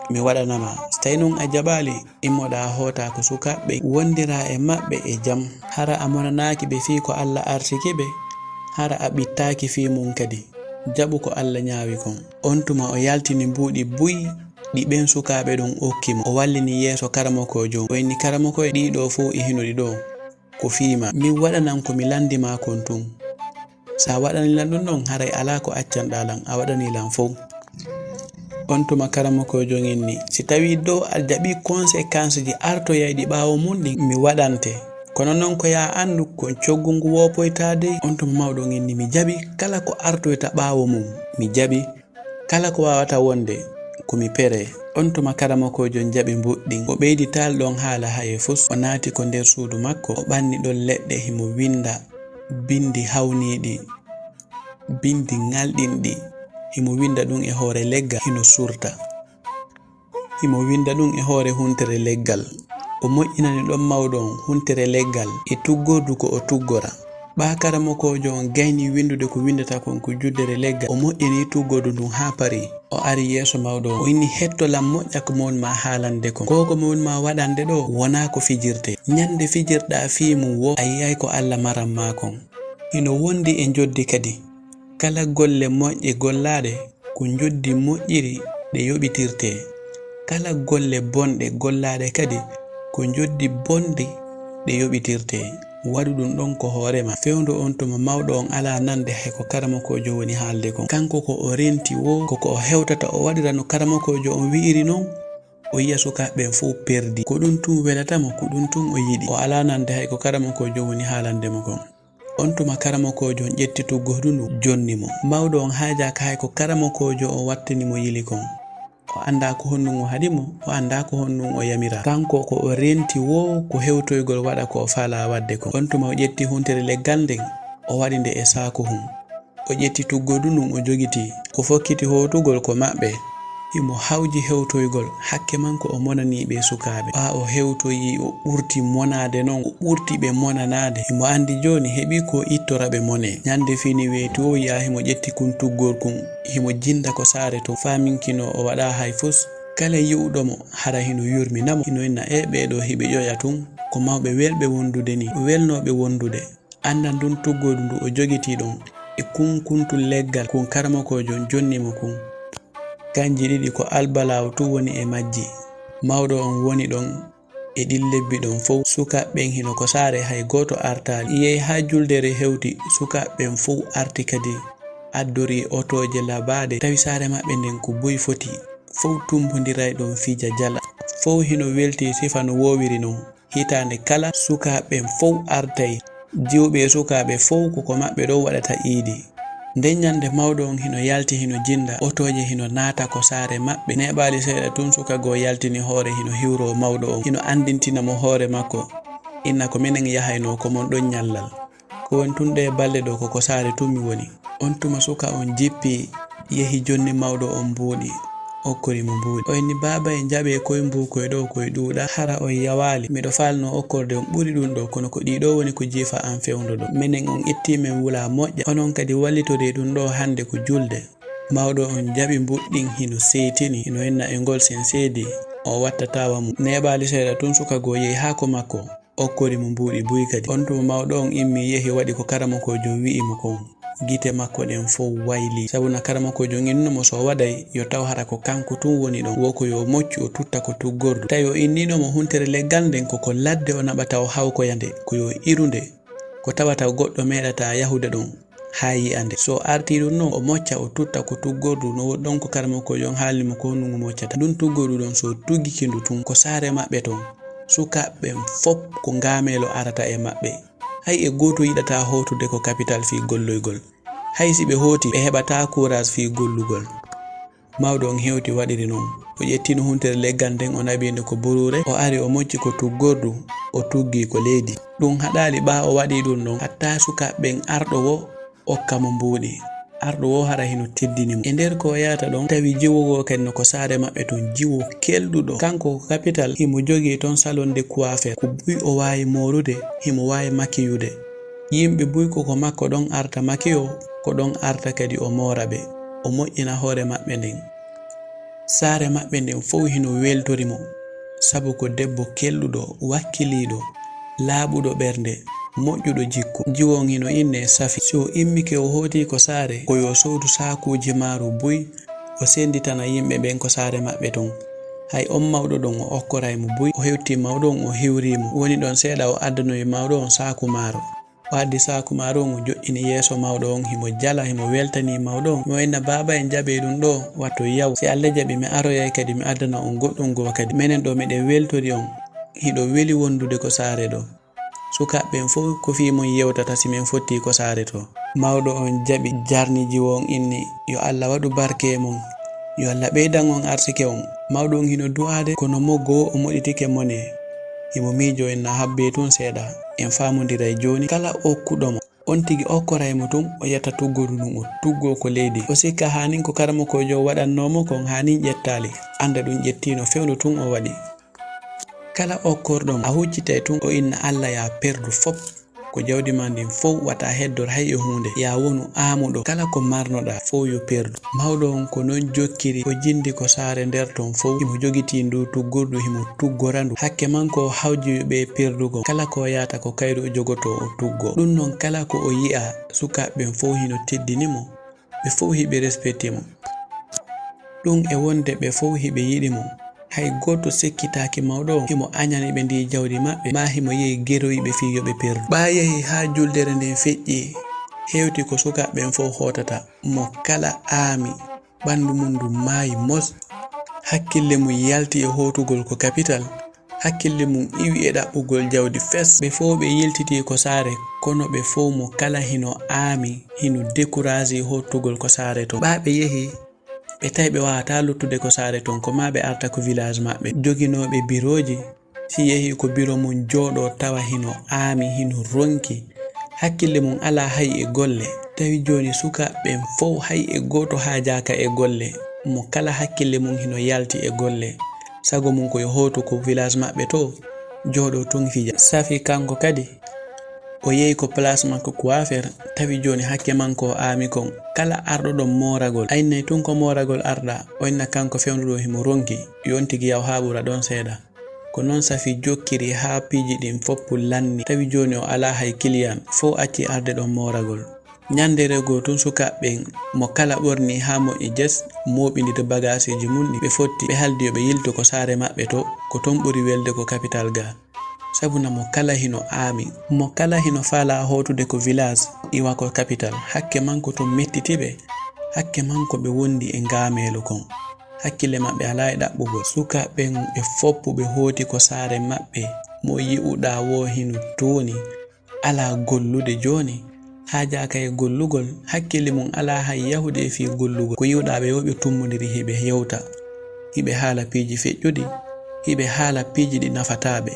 mi waɗana ma. Si tawii non a jaɓaali, immoɗaa hootaa ko sukaaɓe ɓen, wondiraa e maɓɓe e jam. Hara a monanaaki ɓe fii ko Alla arsiki ɓe, hara a ɓittaaki fii mun kadi. Jaɓu ko Alla ɲaawi kon. On tuma o yaltini mbuuɗi buy ɗi ɓen sukaaɓe ɗon okki mo. O wallini yeeso karamokoojo on. O inni, karamokoojo, ɗii ɗoo fow e hino ɗi ɗoo. Ko fii maa. Min waɗanan ko mi lanndi maa kon tun. Si a waɗanii lan ɗum ɗon, haray alaa ko accanɗaa lan, a waɗanii lan fow. On tuma karamokoojo on inni, si tawii dow a jaɓii konsekansiiji artoyayɗi ɓaawo mun ɗin, mi waɗante. Kono non ko yaa anndu, ko coggu ngu woopoytaa dey. On tuma mawɗo on inni, mi jaɓi kala ko artoyta ɓaawo mun, mi jaɓi. Kala ko waawata wonde, ko mi peree. On tuma karamokoojo on jaɓi mbuuɗi ɗin. O ɓeydi taal ɗon haala haye fus. O naati ko nder suudu makko. O ɓanni ɗon leɗɗe himo winnda binndi hawniiɗi, binndi ŋalɗinɗi. Himo winnda ɗum e hoore leggal, hino surta. Himo winnda ɗum e hoore huntere leggal. O moƴƴinani ɗon mawɗo on huntere leggal e tuggordu ko o tuggora. Ɓaa karamokoojo on gaynii winndude ko winndata kon ko juddere leggal, o moƴƴinii tuggordu ndun haa parii. O ari yeeso mawɗo on, o inni, hetto lan moƴƴa ko mi woni maa haalande kon. Ko ko mi woni maa waɗande ɗoo, wonaa ko fijirtee. Ɲande fijirɗaa fii mun woo, a yi'ay ko Alla maran maa kon. Hino wondi e njoddi kadi. Kala golle moƴƴe gollaaɗe, ko njoddi moƴƴiri ɗe yoɓitirtee. Kala golle bonɗe gollaaɗe kadi, ko njoddi bonɗi ɗe yoɓitirtee. Waɗu ɗum ɗon ko hoore maa. Fewndo on tuma mawɗo on alaa nande hay ko karamokoojo woni haalde kon. Kanko ko o renti woo, ko ko o hewtata o waɗira no karamokoojo on wi'iri non, o yi'a sukaaɓe ɓen fow perdi. Ko ɗum tun welata mo, ko ɗum tun o yiɗi. O alaa nande hay ko karamokoojo woni haalande mo kon. On tuma karamokoojo on ƴetti tuggordu ndun, jonni mo. Mawɗo on haajaaka hay ko karamokoojo on wattani mo yili kon. O anndaa ko honɗun o haɗi mo, o anndaa ko honɗun o yamiraa. Kanko ko o renti woo ko hewtoygol waɗa ko o faalaa waɗde kon. On tuma o ƴetti huntere leggal nden, o waɗi nde e saakuhun. O ƴetti tuggordu ndun o jogitii, o fokkiti hootugol ko maɓɓe. Himo hawji hewtoygol, hakke manko o monanii ɓee sukaaɓe. Ɓaa o hewtoyii, o ɓurti monaade non, o ɓurti ɓe monanaade. Himo anndi jooni heɓii ko ittora ɓe monee. Ɲande fini weeti woo yaa himo ƴetti kun tuggorkun, himo jinnda ko saare tun, faaminkinoo o waɗaa hay fus. Kala yi'uɗo mo, hara hino yurmina mo, hino inna, ee, ɓee ɗoo hiɓe ƴoƴa tun, ko mawɓe welɓe wondude nii, welnooɓe wondude. Anndan ndun tuggordu ndu o jogitii ɗon e kun kuntu leggal kun karamokoojo on jonni mo kun. Kanji ɗiɗi ko albalaawo tun woni e majji. Mawɗo on woni ɗon e ɗin lebbi ɗon fow. Sukaaɓe ɓen hino ko saare hay gooto artaali. Yehi haa juldeere hewti, sukaaɓe ɓen fow arti kadi, addorii otooje labaaɗe. Tawi saare maɓɓe nden ko buy foti. Fow tumbondiray ɗon fija jala. Fow hino weltii sifa no woowiri non. Hitaande kala, sukaaɓe ɓen fow artay. Jiwɓe e sukaaɓe fow ko ko maɓɓe ɗon waɗata iidi. Nden ɲande mawɗo on hino yalti hino jinnda, otooje hino naata ko saare maɓɓe. Neeɓaali seeɗa tun suka goo yaltini hoore hino hiwroo mawɗo on, hino anndintina mo hoore makko. Inna ko minen yahaynoo ko mon ɗon ɲallal. Ko woni tun ɗee balɗe ɗoo ko ko saare tun mi woni. On tuma suka on jippii, yehi jonni mawɗo on mbuuɗi, okkori mo mbuuɗi. O inni, "Baaba en, jaɓee koy mbuukoy ɗoo koy ɗuuɗa, hara on yawaali. Miɗo faalnoo okkorde on ɓuri ɗun ɗoo, kono ko ɗii ɗoo woni ko jiifa an fewndo ɗoo. Menen on ittii men wula moƴƴa, onon kadi wallitoree ɗun ɗoo hannde ko julde." Mawɗo on jaɓi mbuuɗi ɗin hino seytini, hino inna e ngol sen seedii, o watta taawa mun. Neeɓaali seeɗa tun suka goo yehi haa ko makko. Okkori mo mbuuɗi buy kadi. On tuma mawɗo on immii yehi waɗi ko karamokoojo on wi'i mo kon. Gite makko ɗen fow waylii. Sabu na karamokoojo on innuno mo so o waɗay, yo taw hara ko kanko tun woni ɗon. Wo ko yo o moccu, o tutta ko tuggordu. Tawi o inniino mo huntere leggal nden, ko ko ladde o naɓata o hawkoya nde, ko yo o iru nde. Ko tawata goɗɗo meeɗataa yahude ɗon haa yi'a nde. So o artii ɗun non, o mocca, o tutta ko tuggordu, no woɗɗi ɗon ko karamokoojo on haalni mo ko honɗun o moccata. Ndun tuggordu ɗon, so o tuggike ndu tun, ko saare maɓɓe ton. Sukaaɓe ɓen fow ko ngaameelo arata e maɓɓe. Hay e gooto yiɗataa hootude ko kapital fii golloygol. Hay si ɓe hooti, ɓe heɓataa kuuraas fii gollugol. Mawɗo on hewti waɗiri non. O ƴettino huntere leggal nden, o naɓi nde ko buruure, o ari o mocci ko tuggordu, o tuggi ko leydi. Ɗun haɗaali ɓaa o waɗii ɗun non, hatta sukaaɓe ɓen arɗo woo okka mo mbuuɗi. Arɗo woo hara hino teddini mo. E nder ko o yahata ɗon, tawi jiwo goo kadi no ko saare maɓɓe ton, jiwo kelɗuɗo. Kanko ko kapital, himo jogii ton salon de coiffure. Ko buy o waawi moorude, himo waawi makiyude. Yimɓe buy ko ko makko ɗon arta makiyoo, ko ɗon arta kadi o moora ɓe, o moƴƴina hoore maɓɓe nden. Saare maɓɓe nden fow hino weltori mo, sabu ko debbo kelɗuɗo, wakkiliiɗo, laaɓuɗo ɓernde, moƴƴuɗo jikku. Jiwo on hino innee Safi. Si o immike o hooti ko saare, ko yo soodu saakuuji maaru buy, o sennditana yimɓe ɓen ko saare maɓɓe ton. Hay on mawɗo ɗon o okkoray mo buy, o hewti mawɗo on o hiwrii mo. Woni ɗon seeɗa o addanoyi mawɗo on saaku maaro. O addi saaku maaru on, o joƴƴini yeeso mawɗo on, himo jala, himo weltanii mawɗo on. Himo inna, "Baaba, en jaɓii ɗun ɗoo, wattu yaw. Si Alla jaɓii, mi aroyay kadi, mi addana on goɗɗun goo kadi. Menen ɗoo, miɗen weltori on. Hiɗo weli wondude ko saare ɗoo. Sukaaɓe ɓen fow ko fii mon yewtata si men fottii ko saare too." Mawɗo on jaɓi, jarni jiwo on, inni, "Yo Alla waɗu barke e mon. Yo Alla ɓeydan on arsike on." Mawɗo on hino du'aade, kono moggo o moɗitike mone. Himo miijoo, inna, "Habbee tun seeɗa, en faamondiray jooni. Kala okkuɗo mo, on tigi okkoray mo tun, o ƴetta tuggordu ndun, o tuggoo ko leydi. O sikka haanin ko karamokoojo on waɗannoo mo kon, haanin ƴettaali. Annda ɗun ƴettiino, fewndo tun o waɗi. Kala okkorɗo mo, a huccitay tun, o inna, Alla, yaa perdu fop. Ko jawdi maa ndin fow, wata heddor hay e huunde. Yaa wonu aamuɗo, kala ko marnoɗaa fow yo perdu." Mawɗo on ko non jokkiri, o jindi ko saare nder ton fow. Himo jogitii nduu tuggordu, himo tuggora ndu. Hakke makko o hawji ɓe perdugol. Kala ko o yahata ko kayru o jogotoo o tuggoo. Ɗun non kala ko o yi'a, sukaaɓe ɓen fow hino teddini mo. Ɓe fow hiɓe respecti mo. Ɗun e wonde ɓe fow hiɓe yiɗi mo. Hay gooto sikkitaaki mawɗo on himo añani ɓe ndii jawdi maɓɓe, maa himo yi'i geroyi ɓe fii yo ɓe perdu. Ɓaa yehi haa juldere nden feƴƴi, hewti ko sukaaɓe ɓen fow hootata. Mo kala aami, ɓandu mun ndu maayi mos. Hakkille mun yalti e hootugol ko kapital. Hakkille mun iwi e ɗaɓɓugol jawdi fes. Ɓe fow ɓe yiltitii ko saare, kono ɓe fow mo kala hino aami, hino dekuraaji hootugol ko saare ton. Ɓaa ɓe yehi, ɓe tawi ɓe waawataa luttude ko saare ton, ko maa ɓe arta ko village maɓɓe. Joginooɓe birooji, si yehi ko biro mun jooɗoo tawa hino aami, hino ronki. Hakkille mun alaa hay e golle. Tawi jooni sukaaɓe ɓen fow hay e gooto haajaaka e golle. Mo kala hakkille mun hino yalti e golle. Sago mun ko yo hootu ko village maɓɓe too, jooɗoo tun fija. Safi kanko kadi, o yehi ko place makko coiffeur, tawi jooni hakke makko o aami kon. Kala arɗo ɗon mooragol, a innay tun ko mooragol arɗaa, o inna kanko fewndo ɗoo himo ronki, yo on tigi yaw haa ɓura ɗon seeɗa. Ko non Safi jokkiri haa piiji ɗin fow lanni. Tawi jooni o alaa hay kiliyan, fow acci arde ɗon mooragol. Ñanndere goo tun sukaaɓe ɓen, mo kala ɓorni haa moƴƴi jes, mooɓindiri bagaasiiji mun ɗin, ɓe fotti, ɓe haldi yo ɓe yiltu ko saare maɓɓe too, ko ton ɓuri welde ko kapital gaa. Sabu na mo kala hino aami, mo kala hino faalaa hootude ko village, iwa ko kapital. Hakke makko tun mettiti ɓe, hakke makko ɓe wondi e ngaameelo kon. Hakkille maɓɓe alaa e ɗaɓɓugol. Sukaaɓe ɓen ɓe fow ɓe hooti ko saare maɓɓe, mo yi'uɗaa woo hino tooni, alaa gollude jooni, haajaaka e gollugol, hakkille mun alaa hay yahude e fii gollugol. Ko yi'uɗaa ɓe woo ɓe tummbondiri hiɓe yewta, hiɓe haala piiji feƴƴuɗi, hiɓe haala piiji ɗi nafataa ɓe.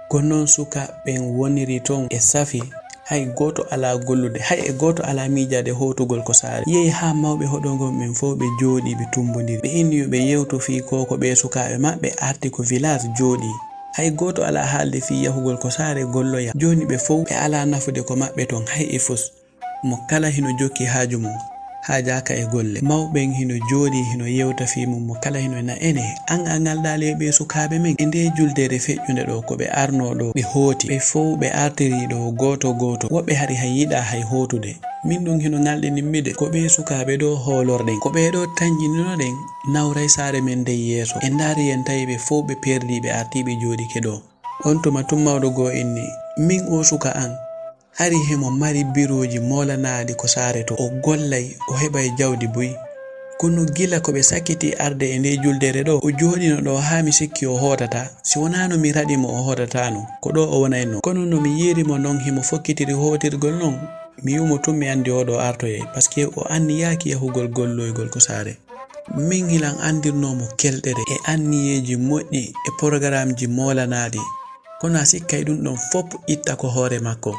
Ko non sukaaɓe ɓen woniri ton e Safi, hay gooto alaa gollude, hay e gooto alaa miijaade hootugol ko saare. Yehi haa mawɓe hoɗo ngon ɓen fow ɓe jooɗii, ɓe tummbondiri. Ɓe inni yo ɓe yewtu fii ko ko ɓee sukaaɓe maɓɓe arti ko village jooɗii. Hay gooto alaa haalde fii yahugol ko saare golloya. Jooni ɓe fow ɓe alaa nafude ko maɓɓe ton hay e fus. Mo kala hino jokki haaju mun. Haajaaka e golle. Mawɓen hino jooɗii, hino yewta fii mum, mo kala hino na ene. An a ŋalɗaali e ɓee sukaaɓe men? E ndee juldeere feƴƴunde ɗoo, ko ɓe arnoo ɗoo, ɓe hooti. Ɓe fow ɓe artirii ɗoo, gooto gooto. Woɓɓe hari hay yiɗaa hay hootude. Min ɗum hino ŋalɗinimmi de. Ko ɓee sukaaɓe ɗoo hoolorɗen. Ko ɓee ɗoo tanƴininoɗen, nawray saare men nden yeeso. E ndaari en tawi ɓe fow ɓe perdii, ɓe artii ɓe jooɗike ɗoo. On tuma tun mawɗo goo inni, min oo suka an, hari himo mari birooji moolanaaɗi ko saare to. O gollay, o heɓay jawdi buy. Kono gila ko ɓe sakkitii arde e ndee juldeere ɗoo, o jooɗino ɗoo haa mi sikki o hootataa. Si wonaano mi raɗi mo, o hootataano. Ko ɗoo o wonayno. Kono no mi yi'iri mo non himo fokkitiri hootirgol non, mi wi'u mo tun mi anndi oo ɗoo artoyay, paske o anniyaaki yahugol golloygol ko saare. Min hilan anndirnoo mo kelɗere e anniyeeji moƴƴi e porogaraamji moolanaaɗi. Kono a sikkay ɗum ɗon fow itta ko hoore makko.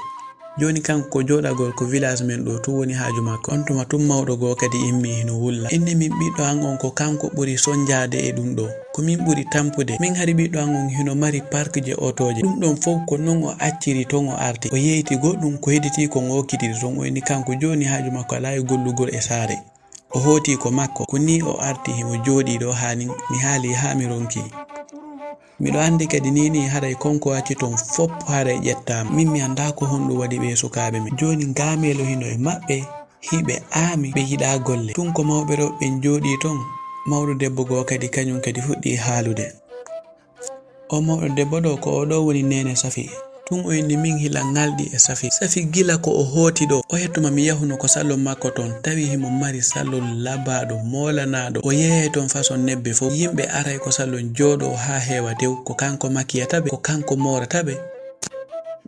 Jooni kanko ko jooɗagol ko village men ɗoo tun woni haaju makko. On tuma tun mawɗo goo kadi immii hino wulla. Inni min ɓiɗɗo an on ko kanko ɓuri sonjaade e ɗum ɗoo. Ko min ɓuri tampude. Min hari ɓiɗɗo an on hino mari parkje otooje. Ɗum ɗon fow ko non o acciri ton o arti. O yeeyti goɗɗum ko hedditi kon o okkitiri ton. O inni kanko jooni haaju makko alaa e gollugol e saare. O hooti ko makko. Ko nii o arti himo jooɗii ɗoo haa nin. Mi haalii haa mi ronkii. Miɗo anndi kadi nii nii haray kon ko acci ton fow haray ƴettaama. Min mi anndaa ko honɗum waɗi ɓee sukaaɓe men. Jooni ngaameelo hino e maɓɓe, hiɓe aami, ɓe yiɗaa golle. Tun ko mawɓe rewɓe ɓen jooɗii ton. Mawɗo debbo goo kadi kañun kadi fuɗɗii haalude. O mawɗo debbo ɗoo, ko oo ɗoo woni neene Safi. Tun o inni min hila ŋalɗi e Safi. Safi gila ko o hooti ɗoo, o hettuma mi yahuno ko salon makko ton, tawi himo mari salon labaaɗo, moolanaaɗo. O yeeyay ton façon nebbe fow. Yimɓe aray ko salon jooɗoo haa heewa tew, ko kanko makiyata ɓe, ko kanko moorata ɓe.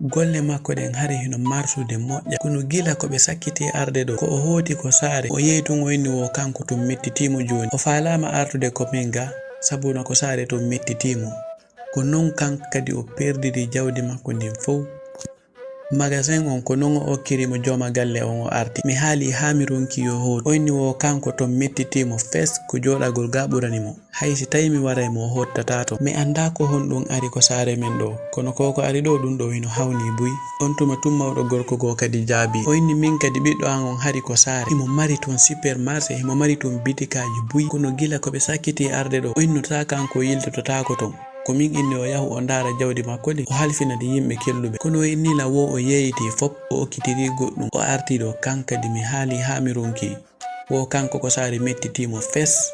Golle makko ɗen hari hino marsude moƴƴa. Kono gila ko ɓe sakkitii arde ɗoo, ko o hooti ko saare, o yeeyi tun o inni woo kanko tun mettitii mo jooni. O faalaama artude ko min ga, sabuna ko saare tun mettitii mo. Ko non kanko kadi o perdiri jawdi makko ndin fow. Magasin on ko non o okkiri mo jooma galle on o arti. Mi haali haa mi ronki yo hootu. O inni woo kanko ton mettitii mo fes ko jooɗagol ga ɓurani mo. Hay si tawi mi waray mo o hottataa ton. Mi anndaa ko honɗum ari ko saare men ɗoo. Kono ko ko ari ɗoo ɗum ɗoo hino hawni buy. On tuma tun mawɗo gorko goo kadi jaabii. O inni min kadi ɓiɗɗo an on hari ko saare. Himo mari tun supermarché, himo mari tun bitikaaji buy. Kono gila ko ɓe sakkitii arde ɗoo, o innotaa kanko o yiltototaako ton. Ko min inni o yahu o ndaara jawdi makko ndin, o halfina ndi yimɓe kelluɓe. Kono o inni lan woo o yeeyitii fow, o okkitirii goɗɗum, o artii ɗoo, kan kadi mi haalii haa mi ronki. Woo kanko ko saare mettitii mo fes.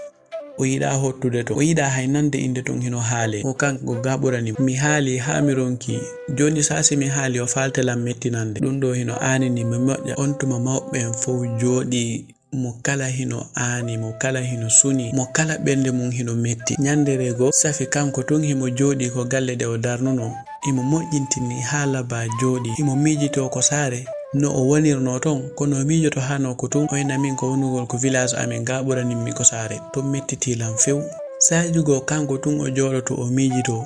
O yiɗaa hottude ton, o yiɗaa hay nande innde ton hino haalee. Woo kanko ko ga ɓurani mo. Mi haalii haa mi ronki. Jooni saa si mi haalii o faalta lan mettinande. Ɗum ɗoo hino aanini mi moƴƴa. On tuma mawɓe ɓen fow jooɗii. Mo kala hino aani, mo kala hino suni, mo kala ɓernde mum hino metti. Ñannde rego, Safi kanko tun himo jooɗii ko galle ɗe o darnunoo. Himo moƴƴintini haa labaa jooɗii. Himo miijitoo ko saare, no o wonirnoo ton, kono o miijoto hano ko tun, o inna min ko wonugol ko village amen, ga ɓuranimmi ko saare. Tun mettitii lan few. Saaju goo kanko tun o jooɗoto o miijitoo.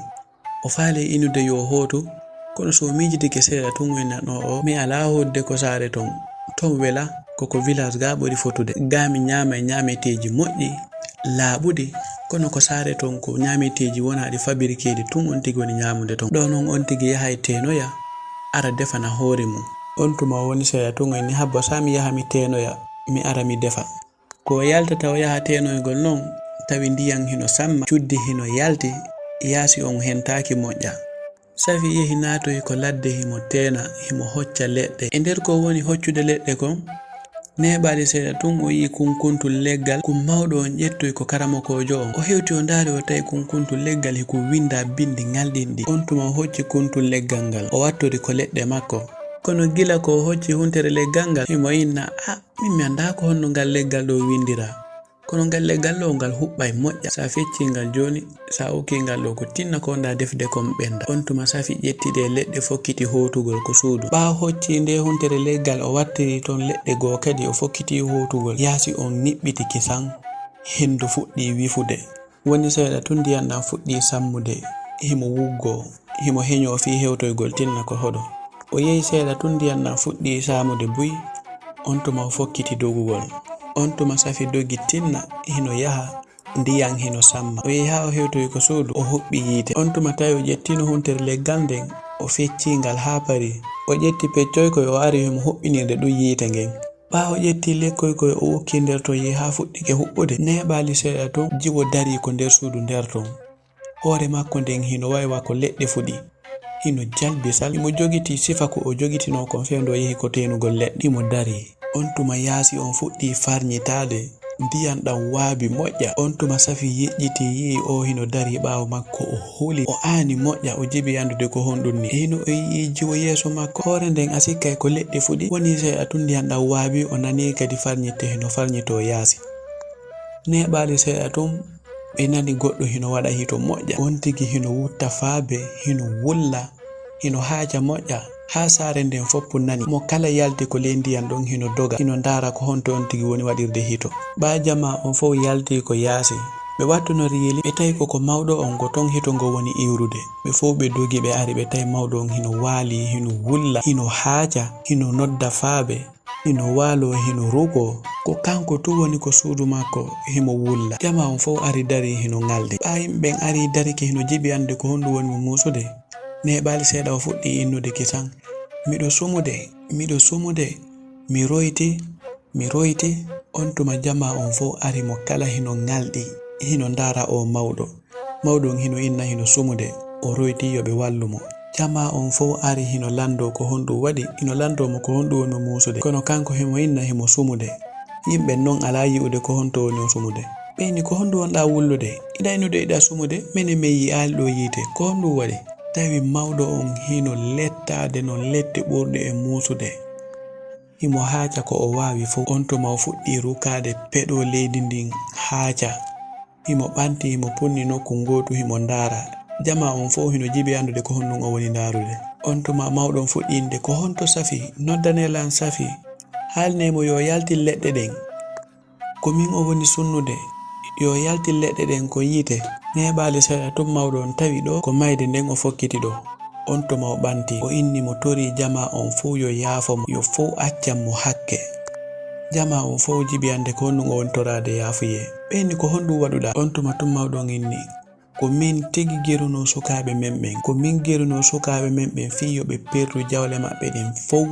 O faalii inude yo hootu, kono so o miijitike seeɗa tun o inna no o, mi alaa hootde ko saare ton. Ton wela, ko ko village ga ɓuri fotude. Ga mi ñaamay ñaameteeji moƴƴi, laaɓuɗi, kono ko saare ton ko ñaameteeji wonaaɗi fabirikeeɗi tun on tigi woni ñaamude ton. Ɗoo non on tigi yahay teenoya, ara defana hoore mum. On tuma o woni seeɗa tun o inni habbo saa mi yaha mi teenoya, mi ara mi defa. Ko o yaltata o yaha teenoygol non, tawi ndiyan hino samma, cuddi hino yalti, yaasi on hentaaki moƴƴa. Safi yehi naatoyi ko ladde himo teena, himo hocca leɗɗe. E nder ko o woni hoccude leɗɗe kon, neeɓaali seeɗa tun o yi'i kunkuntu leggal, kun mawɗo on ƴettoyi ko karamokoojo on. O hewti o ndaari o tawi kunkuntu leggal hikun winndaa binndi ŋalɗinɗi. On tuma o hocci kuntu leggal ngal, o wattori ko leɗɗe makko. Kono gila ko o hocci huntere leggal ngal, himo inna, a, Min mi anndaa ko honno ngal leggal ɗoo winndiraa. Kono ngal leggal ɗoo ngal huɓɓay moƴƴa. Sa feccii ngal jooni, sa okkii ngal ɗoo ko tinna ko wonɗaa defude kon ɓennda. On tuma Safi ƴetti ɗee leɗɗe fokkiti hootugol ko suudu. Ɓaawo hoccii ndee huntere leggal o wattiri ton leɗɗe goo kadi o fokkiti hootugol. Yaasi on niɓɓiti kisan. Henndu fuɗɗii wifude. Woni seeɗa tun ndiyan ɗan fuɗɗii sammude, himo wuggoo, himo heñoo fii hewtoygol tinna ko hoɗo. O yehi seeɗa tun ndiyan ɗan fuɗɗii saamude buy, on tuma o fokkiti dogugol. On tuma Safi dogi tinna hino yaha, ndiyan hino samma. O yehi haa o hewtoyi ko suudu, o huɓɓi yiite. On tuma tawi o ƴettiino huntere leggal nden, o feccii ngal haa parii. O ƴetti peccoykoy o ari himo huɓɓinirde ɗun yiite ngen. Ɓaawo ƴetti lekkoy koy o wokki nder ton yehi haa fuɗɗike huɓɓude. Neeɓaali seeɗa ton, Jiwo darii ko nder suudu nder ton. Hoore makko nden hino wa'i wa ko leɗɗe fuɗi. Hino jalbi sal, himo jogitii sifa ko o jogitinoo kon fewndo yehi ko teenugol leɗɗe. Himo darii. On tuma yaasi on fuɗɗii farñitaade. Ndiyan ɗan waabi moƴƴa. On tuma Safi yeƴƴitii yi'i o hino darii ɓaawo makko. O huli. O aani moƴƴa. O jibi anndude ko honɗun ni. E hino o yi'i Jiwo yeeso makko. Hoore nden a sikkay ko leɗɗe fuɗi. Wonii seeɗa tun ndiyan ɗan waabi. O nanii kadi farñitte hino farñitoo yaasi. Neeɓaali seeɗa tun ɓe nani goɗɗo hino waɗa hito moƴƴa. On tigi hino wutta faabe, hino wulla, hino haaca moƴƴa. Haa saare nden foppu nani. Mo kala yalti ko ley ndiyan ɗon hino doga, hino ndaara ko honto on tigi woni waɗirde hito. Ɓaa jamaa on fow yalti ko yaasi. Ɓe wattunori yeli, ɓe tawi ko ko mawɗo on ko ton hito ngo woni iwrude. Ɓe fow ɓe dogi ɓe ari ɓe tawi mawɗo on hino waali, hino wulla, hino haaca, hino nodda faabe. Hino waaloo, hino rukoo. Ko kanko tun woni ko suudu makko, himo wulla. Jamaa on fow ari darii hino ŋalɗi. Ɓaa yimɓe ɓen arii darike hino jibi anndude ko honɗun woni mo muusude. Neeɓaali seeɗa o fuɗɗii innude kisan. Miɗo sumude, miɗo sumude. Mi royti, mi royti. On tuma jamaa on fow ari mo kala hino ŋalɗi, hino ndaara oo mawɗo. Mawɗo on hino inna hino sumude, o royti yo ɓe wallu mo. Jamaa on fow ari hino lanndoo ko honɗun waɗi, hino lanndoo mo ko honɗun woni mo muusude. Kono kanko himo inna himo sumude. Yimɓe non alaa yi'ude ko honto woni o sumude. Ɓe inni, "Ko honɗun wonɗaa wullude? Hiɗa innude hiɗa sumude, menen men yi'aali ɗoo yiite. Ko honɗun waɗi?" Tawi mawɗo on hino lettaade non lette ɓurɗe e muusude. Himo haaca ko o waawi fow. On tuma o fuɗɗii rukaade peɗoo leydi ndin haaca. Himo ɓanti, himo punni nokku ngootu, himo ndaara. Jamaa on fow hino jibi anndude ko honɗun o woni ndaarude. On tuma mawɗo on fuɗɗi innde, "Ko honto Safi? Noddanee lan Safi. Haalinee mo yo yaltin leɗɗe ɗen. Ko min o woni sunnude. Yo yaltin leɗɗe ɗen ko yiite." Neeɓaali seeɗa tun mawɗo on tawi ɗoo ko mayde nden o fokkiti ɗoo. On tuma o ɓanti, o inni mo torii jamaa on fow yo yaafo mo, yo fow accan mo hakke. Jamaa on fow jibi annde ko honɗun o woni toraade yaafuyee. Ɓe inni, "Ko honɗun waɗuɗaa?" On tuma tun mawɗo on inni, "Ko min tigi gerunoo sukaaɓe men ɓen. Ko min gerunoo sukaaɓe men ɓen fii yo ɓe perdu jawle maɓɓe ɗen fow,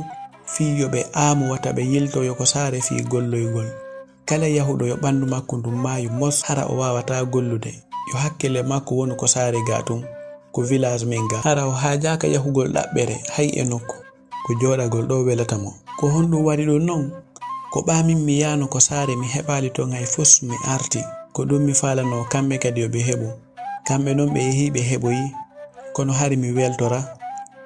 fii yo ɓe aamu wata ɓe yiltoyo ko saare fii golloygol. Kala yahuɗo yo ɓandu makko ndun maayu mos, hara o waawataa gollude. Yo hakkille makko wonu ko saare gaa tun, ko village men gaa. Hara o haajaaka yahugol ɗaɓɓere hay e nokku. Ko jooɗagol ɗoo welata mo." "Ko honɗun waɗi ɗun non?" "Ko ɓaa min mi yaano ko saare mi heɓaali ton hay fus mi arti. Ko ɗun mi faalanoo kamɓe kadi yo ɓe heɓu. Kamɓe non ɓe yehii ɓe heɓoyi. Kono hari mi weltora.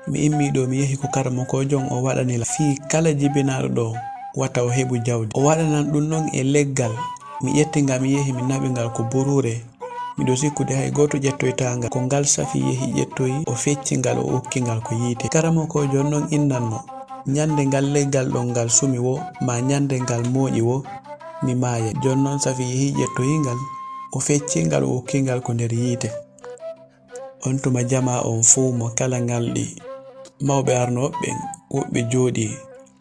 Mi immii ɗoo mi yehi ko karamokoojo on o waɗani lan fii kala jibinaaɗo ɗoo wata o heɓu jawdi. O waɗanan ɗun non e leggal. Mi ƴetti ngal mi yehi mi naɓi ngal ko buruure. Miɗo sikkude hay gooto ƴettoytaa ngal. Ko ngal Safi yehi ƴettoyi, o fecci ngal, o ukki ngal ko yiite. Karamokoojo on non innanno, ñande ngal leggal ɗon ngal sumi woo, maa ñande ngal mooƴi woo, mi maaya." Jon non Safi yehi ƴettoyi ngal, o fecci ngal, o ukki ngal ko nder yiite. On tuma jamaa on fow mo kala ŋalɗi. Mawɓe arnooɓe ɓen, woɓɓe jooɗii,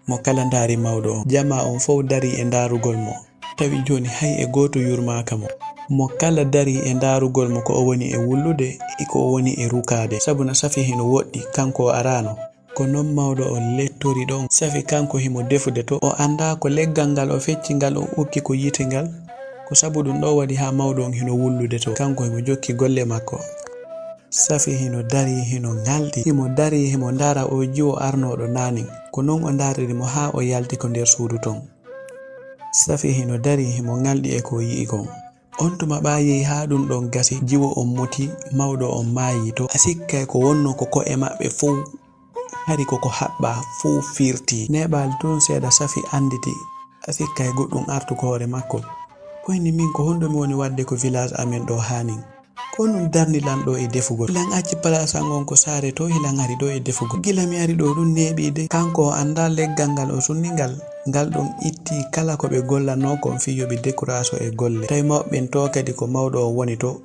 mo kala ndaari mawɗo on. Jamaa on fow darii e ndaarugol mo. Tawi jooni hay e gooto yurmaaka mo. Mo kala darii e ndaarugol mo ko o woni e wullude e ko o woni e rukaade. Sabuna Safi hino woɗɗi, kanko o araano. Ko non mawɗo on lettori ɗon. Safi kanko himo defude to. O anndaa ko leggal ngal o fecci ngal o ukki ko yiite ngal. Ko sabu ɗun ɗoo waɗi haa mawɗo on hino wullude to. Kanko himo jokki golle makko. Safi hino darii, hino ŋalɗi. Himo darii, himo ndaara oo jiwo arnooɗo naanin. Ko non o ndaariri mo haa o yalti ko nder suudu ton. Safi hino darii, himo ŋalɗi e ko o yi'i kon. On tuma ɓaa yehi haa ɗun ɗon gasi, jiwo on muti, mawɗo on maayi to. A sikkay ko wonnoo ko ko'e maɓɓe fow, hari ko ko haɓɓaa, fow firtii. Neeɓaali tun seeɗa Safi annditi, a sikkay goɗɗun artu ko hoore makko. Ko inni min ko honɗun mi woni waɗde ko village amen ɗoo haanin? Ko honɗun darni lan ɗoo e defugol? Hilan acci palaas an on ko saare to, hilan ari ɗoo e defugol. Gila mi ari ɗoo ɗun neeɓii de. Kanko o anndaa leggal ngal o sunni ngal, ngal ɗon ittii kala ko ɓe gollanoo kon fii yo ɓe dekuraaso e golle. Tawi mawɓe ɓen to kadi ko mawɗo on woni to.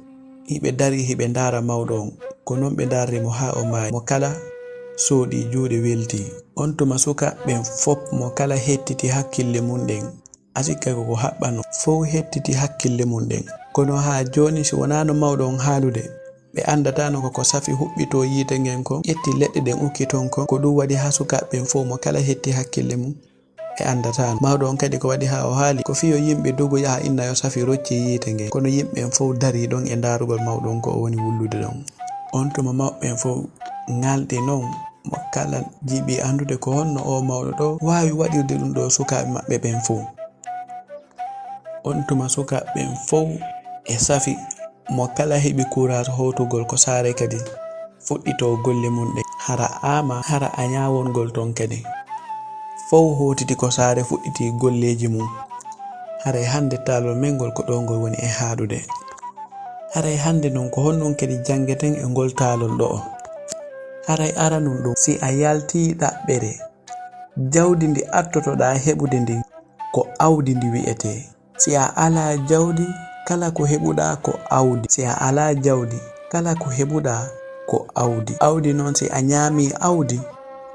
Hiɓe darii hiɓe ndaara mawɗo on. Ko non ɓe ndaarri mo haa o maayi. Mo kala sooɗii juuɗe weltii. On tuma sukaaɓe ɓen fop mo kala hettiti hakkille mun ɗen. A sikkay ko ko haɓɓanoo. Fow hettiti hakkille mun ɗen. Kono haa jooni si wonaano mawɗo on haalude, ɓe anndataano ko ko Safi huɓɓitoo yiite ngen kon, ƴetti leɗɗe ɗen ukki ton kon. Ko ɗun waɗi haa sukaaɓe ɓen fow mo kala hetti hakkille mun. e anndataa. Mawɗo on kadi ko waɗi haa o haali? Ko fiyo yimɓe dogu yaha inna yo safi rocci yiite nge. Kono yimɓe ɓen fow darii ɗon e ndaarugol mawɗo on ko o woni wullude ɗon. On tuma mawɓe ɓen fow ŋalɗi non, mo kala jiɓi anndude ko honno oo mawɗo ɗoo waawi waɗirde ɗum ɗoo sukaaɓe maɓɓe ɓen fow. On tuma sukaaɓe ɓen fow e safi, mo kala heɓi kuuraas hootugol ko saare kadi fuɗɗitoo golle mum ɗen. Hara aama, hara a ñaawongol ton kadi. Fow hootiti ko saare fuɗɗiti golleeji mum. Haray hannde taalol men ngol ko ɗoo ngol woni e haaɗude. Haray hannde non ko honɗum kadi janngeten e ngol taalol ɗo'o? Haray aranun ɗum, si a yaltii ɗaɓɓere, jawdi ndi attotoɗaa heɓude ndin ko awdi ndi wi'etee. Si a alaa jawdi, kala ko heɓuɗaa ko awdi. Si a alaa jawdi, kala ko heɓuɗaa ko awdi. Awdi non si a ñaamii awdi,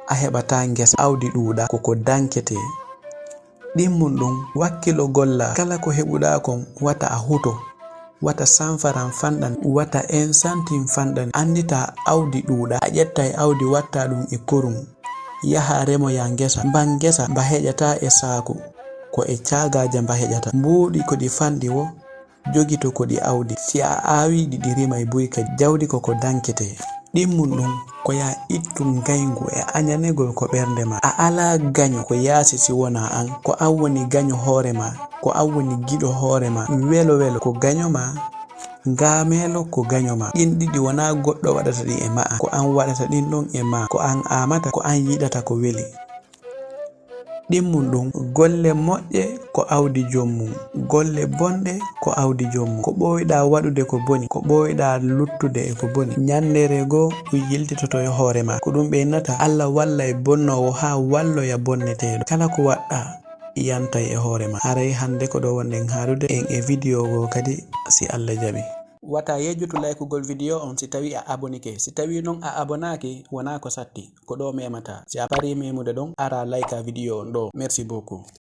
a heɓataa ngesa. Awdi ɗuuɗaa ko ko danketee. Ɗimmun ɗum, wakkilo gollaa. Kala ko heɓuɗaa kon, wata a huto. Wata sanfaran fanɗan, wata ensantin fanɗan. Annditaa awdi ɗuuɗaa. A ƴettay awdi wattaa ɗum e kurum. Yahaa remoyaa ngesa. Mban ngesa mba heƴataa e saaku. Ko e caagaaja mba heƴata. Mbuuɗi ko ɗi fanɗi wo, jogito ko ɗi awdi. Si a aawii ɗi, ɗi rimay buy kadi. Jawdi ko ko danketee. Ɗimmun ɗum ko yaa ittu ngayngu e añanegol ko ɓernde maa. A alaa gaño ko yaasi si wonaa an. Ko an woni gaño hoore maa. Ko an woni giɗo hoore maa. Welo welo ko gaño maa. Ngaameelo ko gaño maa. Ɗin ɗiɗi wonaa goɗɗo waɗata ɗi e ma'a. Ko an waɗata ɗin ɗon e maa. Ko an aamata, ko an yiɗata ko weli. Ɗimmun ɗum, golle moƴƴe ko awdi joom mum, golle bonɗe ko awdi joom mum. Ko ɓooyɗaa waɗude ko boni, ko ɓooyɗaa luttude e ko boni. Ñanndeere goo ɗum yiltitoto e hoore maa. Ko ɗum ɓeynata Alla wallay bonnoowo haa walloya bonneteeɗo. Kala ko waɗɗaa yantay e hoore maa. Haray hannde ko ɗoo wonɗen haaɗude en e video goo kadi si Alla jaɓii. Wata yejjutu laykugol video on si tawii a abonike. Si tawii non a abonaaki, wonaa ko satti. Ko ɗoo memata. Si a parii memude ɗon, ara layka video on ɗoo. Merci beaucoup.